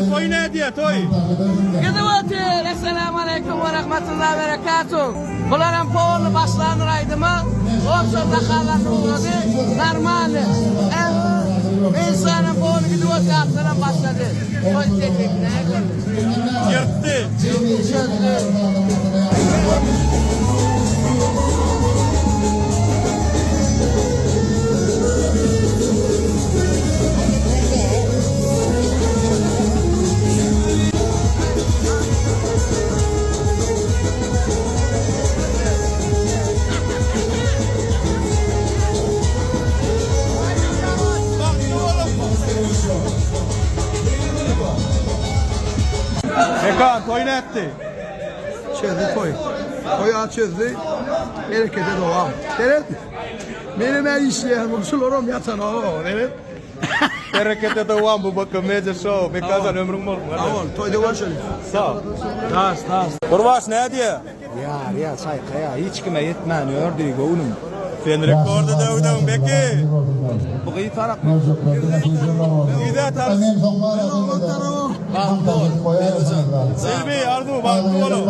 Toý nädýä toý? Gidip otyr. Essalamu aleýkum we rahmetullah berekatuh. Bularam polny başlandyr aýdyma. Obşo zakallar ugrady. Normalny. Insanam polny gidip otyr akşamam başlady. Toý çekik nähili? Ýyrtdy. Çözdü. Bagtly boluň. Mekan toý nätdi? Çözdü toý. Toý a çözdü. Berekete dowam. Seret. Menem ä işleýän, şularam ýatanok. Seret. Berekete dowam bu BK Media Show. Mekan ömrüň bolsun. Sag bol. Toýda görşeliň. Sag. Das, das. Gurbaş nädýä? Ýar ýa çaýkaýa hiç kime ýetmän ýördi göwnüm. Sen rekordy döwdüň Beki. Bu gyz tarapmy? Bize tars. Silbi Arzuw bagtly boluň.